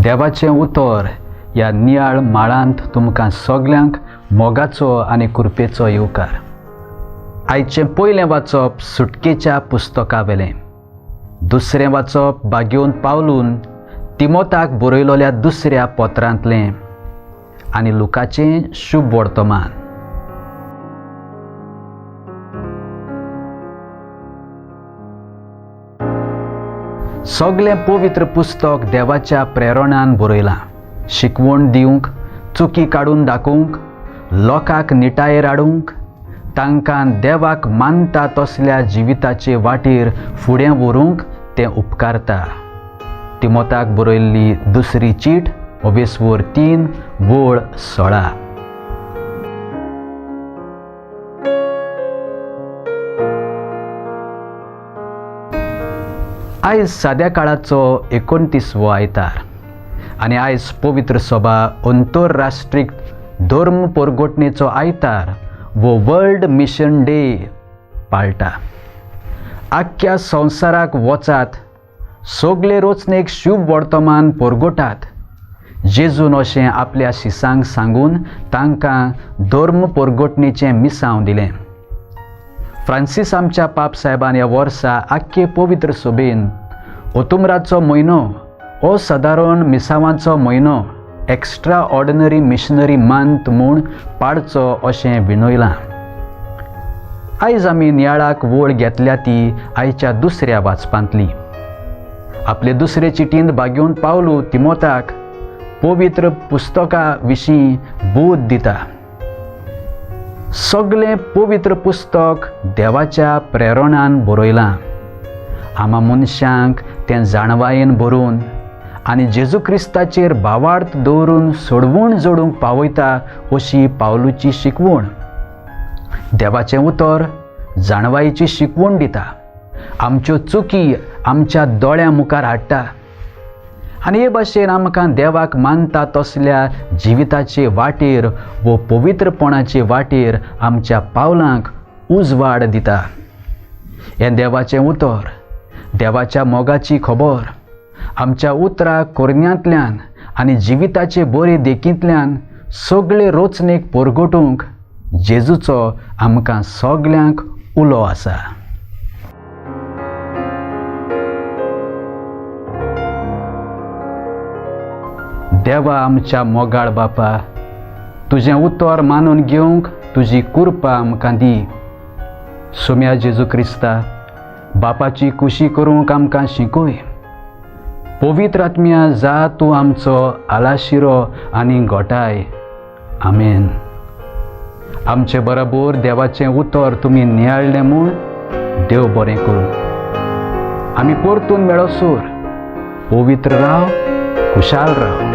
देवाचें उतर ह्या नियाळ माळांत तुमकां सगल्यांक मोगाचो आनी कृपेचो येवकार. आयचें पयलें वाचप सुटकेच्या पुस्तका वेलें, दुसरें वाचप बागेवन पावलून तिमोताक बरयलोल्या दुसऱ्या पत्रांतलें आनी लुकाचें शुभ वर्तमान. सगळें पवित्र पुस्तक देवाच्या प्रेरणान बरयलां, शिकवण दिवंक, चुकी काडून दाखोवंक, लोकांक निटायेर हाडूंक, तांकां देवाक मानता तसल्या जिविताचे वाटेर फुडें व्हरूंक तें उपकारता. तिमोताक बरयल्ली दुसरी चीट, ओबेसवोर 3 वळ 16. आयज साद्या काळाचो 29वो आयतार आनी आयज पवित्र सभा अंतरराष्ट्रीय धर्म परगटणेचो आयतार वो वर्ल्ड मिशन डे पाळटा. आख्ख्या संवसाराक वचात, सगळे रचनेक शुभ वर्तमान परगटात. जेजून अशें आपल्या शिसांक सांगून तांकां धर्म परगटणेचें मिसांव दिलें. फ्रांसीस आमच्या पाप साहेबान ह्या वर्सा आख्खे पवित्र सभेन ओतुमराचो म्हयनो हो सादारण मिसावांचो म्हयनो एक्स्ट्रा ऑर्डिनरी मिशनरी मंथ म्हूण पाडचो अशें विनयलां. आयज आमी नियाळाक वळ घेतल्या ती आयच्या दुसऱ्या वाचपांतली. आपले दुसरे चिटींत बागेवन पावलू तिमोताक पवित्र पुस्तका विशीं बोध दिता. सगळें पवित्र पुस्तक देवाच्या प्रेरणान बरयलां. आमा मनशांक तें जाणवायेन बरोवन आनी जेजू क्रिस्ताचेर भावार्थ दवरून सोडवण जोडूंक पावयता अशी पावलूची शिकवण. देवाचें उतर जाणवायेची शिकवण दिता, आमच्यो चुकी आमच्या दोळ्यां मुखार हाडटा आनी हे भाशेन आमकां देवाक मानता तसल्या जिविताचे वाटेर वो पवित्रपणाचे वाटेर आमच्या पावलांक उजवाड दिता. हें देवाचें उतर, देवाच्या मोगाची खबर आमच्या उतरा कोरण्यांतल्यान आनी जिविताचे बरे देखींतल्यान सगळे रचनेक परगटूंक जेजूचो आमकां सगल्यांक उलो आसा. देवा आमच्या मोगाळ बापा, तुजें उतर मानून घेवंक तुजी कृपा आमकां दी. सोम्या जेजू क्रिस्ता, बापाची कुशी करूंक आमकां शिकय. पवित्र आत्म्या जा तूं आमचो आलाशिरो आनी गोटाय. आमेन. आमचे बरोबर देवाचें उतर तुमी नियाळ्ळें म्हूण देव बरें करूं. आमी परतून मेळोसर पवित्र राव, खुशाल राव.